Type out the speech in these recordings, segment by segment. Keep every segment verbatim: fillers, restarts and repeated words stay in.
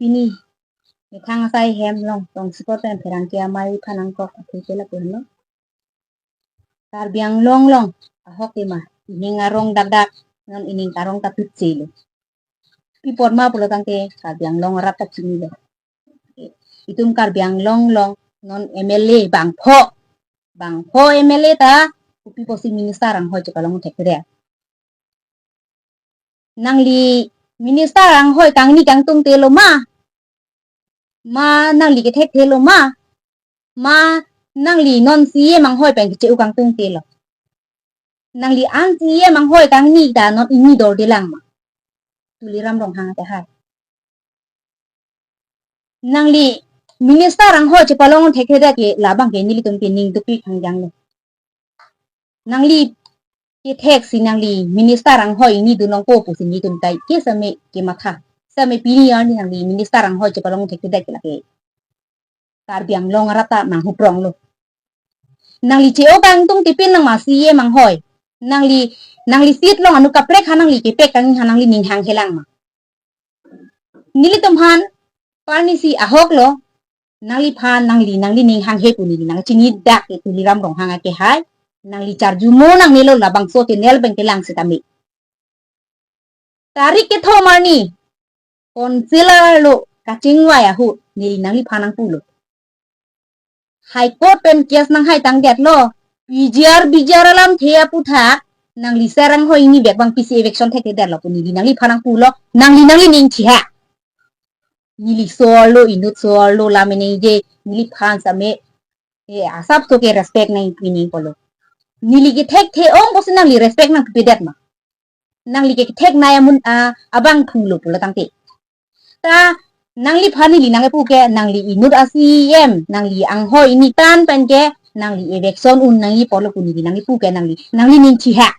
Pini methang asai hem along tongsekot pen pherangke amei aphan nangkok athe ke lapu henlo. Karbi Anglong along ahok tema ining arong dakdak, non ining arong ta tutsi lo. Pi apot ma pulo tangte Karbi Anglong arat ta chinilo. Itum Karbi Anglong along non M L A bangpho, bangpho M L A ta kopi apotsi minister anghoi chepalong thekthedet? Nangli minister anghoi kangni kangtungte lo ma? Ma nangli kethekthe lo ma? Ma nangli non C E M anghoi pen keche-o kangtungte lo? Nangli an C E M anghoi kangni ta non ingni dordelang ma? Tuliram Ronghang ate hai. Nangli minister anghoi chepalong thekthedet ke labang ke nelitum ke ning dupi khangjang lo. Nangli ketheksi nangli minister anghoi ingni dunlongpo pusi nelitum tai ke same kematha. Same pini arni nangli minister anghoi chepalong thekthedet ke lake Karbi Anglong arat ta manghuprong lo. Nangli che-o kangtungte pin nang ma C E M anghoi? Nangli, nangli seat along anut kaprek ha nangli kepek kangni ha nangli ning hanghelang ma? Nelitum aphan parnisi ahok lo, nangliphan, nangli, nangli ning hanghe pu neli nangchini dak ke Tuliram Ronghang ake hai, nangli charjumo nangnelo labangso channel pen kelang setame. Tarik kethom arni, council arlo kachingvai ahut, neli nangliphan nangpulo. High Court pen case nanghai tangdetlo, P G R, B G R alamthe aputhak, nangli sir anghoi ingni bek bang pisi eviction thekthedetlo pu neli nangliphan nangpulo, nangli nangli ning chiha. Neli so-arlo, inut so-arlo, lam ningje, neliphan same, eh, asapso ke respect nangpi nangpo lo. Neli kethekthe ong pusi nangli respect nangpipedet ma? Nangli ketheknei amun, ah, abangphu lo pulo tangte. Ta nangliphan neli nangkepu ke, nangli inut a C E M, nangli anghoi ingni tan pen ke, nangli eviction un nangji pulo pu neli nangkepu ke, nangli, nangli ning chiha.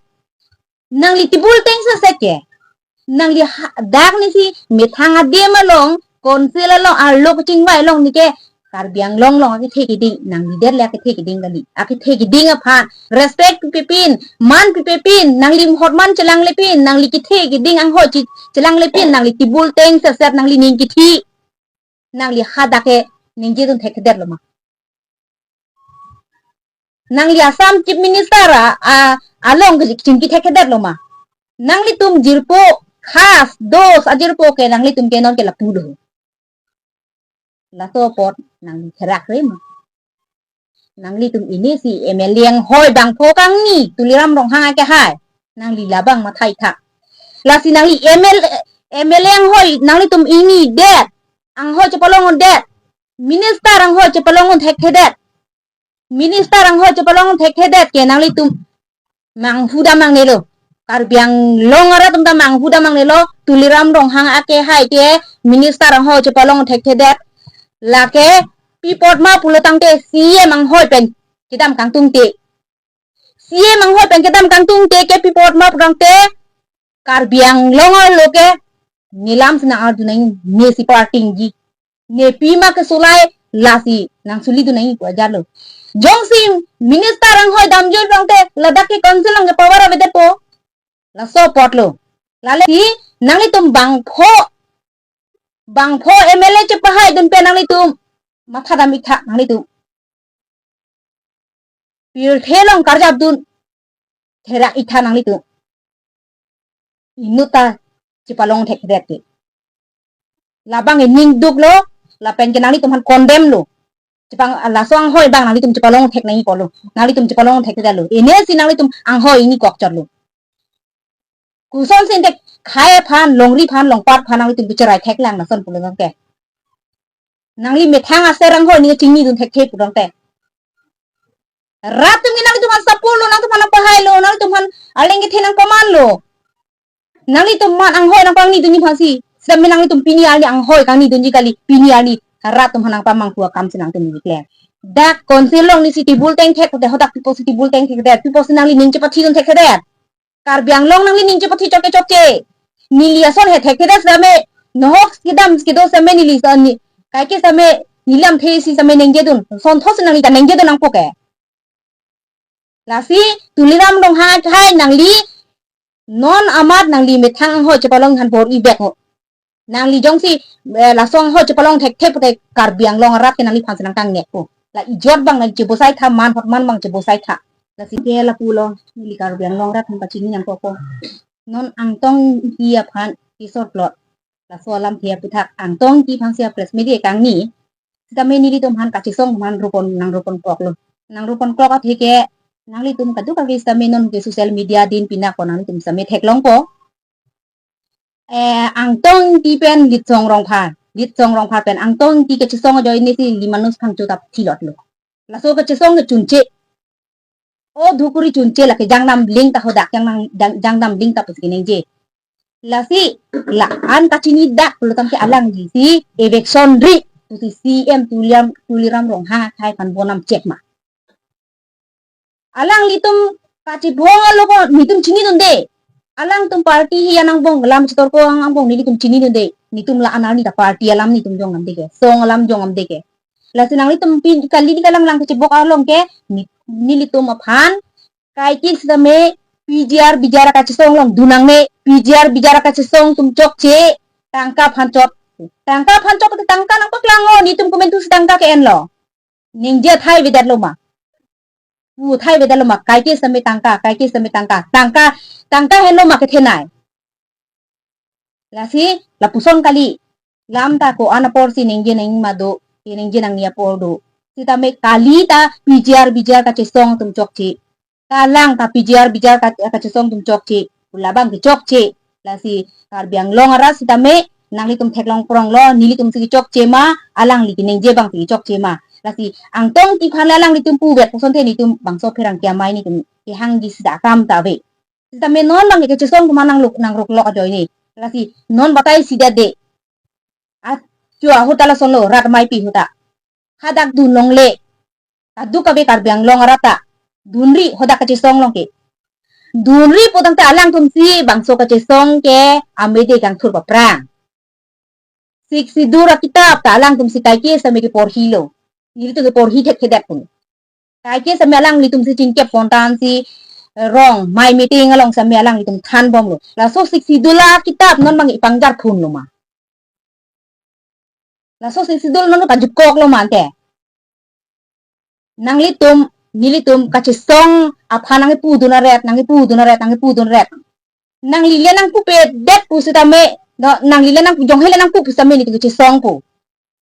Nangli tibul tengseset ke. Nangli ha-, dak nisi methang adim along, council along, arlo kachingvai along neke Karbi Anglong along akethe keding, nangli det le akethe keding kali. Akethe keding aphan respect pipepin, man pipepin, nangli hotman chelanglepin, nangli kethe keding anghoi chi-, chelanglepin, nangli tibul tengseset, nangli ning kithi. Nangli hadak ke ningjedun thekthedetlo ma? Nangli Assam Chief Minister a, a, along ke chingki thekthedetlo ma? Nanglitum jirpo khas dos ajirpo ke nanglitum ke non ke lapu do. Laso apot nangli therak re ma? Nanglitum ini si M L A anghoi bangpho kangni, Tuliram Ronghang ake hai. Nangli labang mathai thak. Lasi nangli M L A, M L A anghoi nanglitum ingni det, anghoi chepalong det. Minister anghoi chepalong thekthedet. Minister anghoi chepalong thekthedet ke nanglitum manghu dam nangnelo. Karbi Anglong arat atum ta manghu dam nangnelo. Tuliram Ronghang ake hai ke minister anghoi chepalong thekthedet. Lake pi apot ma pulo tangte C E M anghoi pen kedam kangtungte. C E M anghoi pen kedam kangtungte ke pi apot ma pulo tangte Karbi Anglong arlo ke nelam si nang-arju nangji, nesi partingji. Ne pima kesolai lasi nang solidun nangji pu ajar lo. Jongsi minister anghoi damjul tangte ladak ke council along ke power avedetpo. Laso apot lo. Lale si nanglitum bangpho, bangpho M L A chepahaidun pen nanglitum matha dam ik tha nanglitum. Pirthe along karjapdun therak ik tha nanglitum. Inut ta chepalong thekthedet ke. Labang ining duklo, lapen ke nanglitum aphan condemn lo. Chepang, laso anghoi bang nanglitum chepalong thek nangji pulo. Nanglitum chepalong thekthedetlo. Ini si nanglitum anghoi ingni kokchotlo. Kosonsi te khai aphan, longri aphan, longpat aphan nanglitum bicharai theklang lason pulo tangte. Nangli methang aser anghoi neke chingnidun thekthe pulo tangte. Rat atum ke nanglitum aphan support lo, nangtum aphan nangpahailo, nangtum aphan arleng kethe nangpamanlo. Nanglitum aphan anghoi nangkangnidunji aphansi. Same nanglitum pini arni anghoi kangnidunji kali, pini arni rat atum aphan nangpamanghu akam si nangtum nangkeklang. Dak council along nesi tibul tengthek, hote hodak pi apotsi tibul tengthekdet, pi apotsi nangli ning chepathidun thekthedet. Karbi Anglong nangli ning chepathi chokche chokche. Neli ason he thekthedet same, nohok kedam kedo same neli sa ni, kaike same neli lamthe si same ningjedun. Sonthos nangli ta ningjedun nangpo ke. Lasi Tuliram Ronghang hai nangli non amat nangli methang anghoi chepalong aphan bor-i bek ho. Nangli jongsi, eh, lason ho chepalong thekthe pute Karbi Anglong arat ke nangliphan si nangkangnek po. La ijot abang nangchebosai tha, man hot man abang chebosai tha. Lasi ke lapulo, neli Karbi Anglong arat aphan pachini nangkokpo. Non Angtong Engti aphan kisor plot. Laso alamthe aputhak Angtong Engti aphan si a-press meet kangni. Sitame nelitum aphan kachesong aphan ropon nang roponkoklo. Nang roponkok atheke nanglitum kadokave sitame non ke social media din pinak ko nanglitum sitame theklongpo. Eh, Angtong Engti pen Litsong Rongphar, Litsong Rongphar pen Angtong Engti kachesong ajoine si Limanus Phangcho ta thilotlo. Laso kachesong ke chunche. O Dhukuri chunche, lake Jangnam Ling ta hodak, Jangnam, Jang-, Jangnam Ling ta pusi keningje. Lasi, la-an kachinidak pulotangte alangli si eviction ri pusi C M Tuliram, Tuliram Ronghang akhai aphan bonam chek ma. Alanglitum kachibong alo ko nelitum chinidunde. Alangtum party hi anang bong, lam chitor ko ang angbong nelitum chinidunde. Nelitum la-an arni ta party alam nelitum jong amde ke, song alam jong amde ke. Lasi nanglitum pin kali di kalang lang kachibok along ke, ni, nelitum aphan kaike sitame P G R B G R kachesong along dun nangne, P G R B G R kachesong atum chokche, tangka aphan chot. Tangka aphan chot, tangka nangpaklang lo, nelitum komantu si tangka ke-enlo. Ningje athai avedetlo ma. Pu athai avedetlo ma, kaike sitame tangka, kaike sitame tangka, tangka, tangka henlo ma kethenei. Lasi, lapuson kali. Lam ta ko-an apor si ningje nangji ma do, ke ningje nangji apor do. Sitame kali ta P G R B G R kachesong atum chokche. Kalang ta P G R B G R ka, kachesong atum chokche. Pu labang ke chokche. Lasi Karbi Anglong arat sitame nanglitum theklong pronglo, nelitum si chokche ma, alangli keningje abang si chokche ma. Lasi Angtong Engti aphan alanglitum puvet puson the nelitum bangso pherangke amei nelitum kehangji sida akam ta ave. Sitame non abang kachesong atum nang luk nang ruklok ajoine. Lasi non batai sida de. Achu ahut ta lasonlo, rat maipi ahut ta. Hadak dun longle. Kadokave Karbi Anglong arat ta dunri hadak kachesong along ke. Dunri pulotangte alangtum si bangso kachesong ke amede kangthur paphrang. Sixth Schedule akitap ta alangtum si kaike sitame keporhilo. Nelitum keporhi thekthedet pun. Kaike sitame alanglitum si chingkep pontan si, eh, rong mai meeting along sitame alanglitum thanbomlo. Laso Sixth Schedule akitap non abang ipangjar phunlo ma. Laso Sixth Schedule non pajukoklo ma ante. Nanglitum, nelitum kachesong aphan nangkipudun aret, nangkipudun aret, nangkipudun aret. Nangli le nangpupedet pusitame, no, nangli le nang, jonghe le nangpu pusitame nelitum kachesong pu.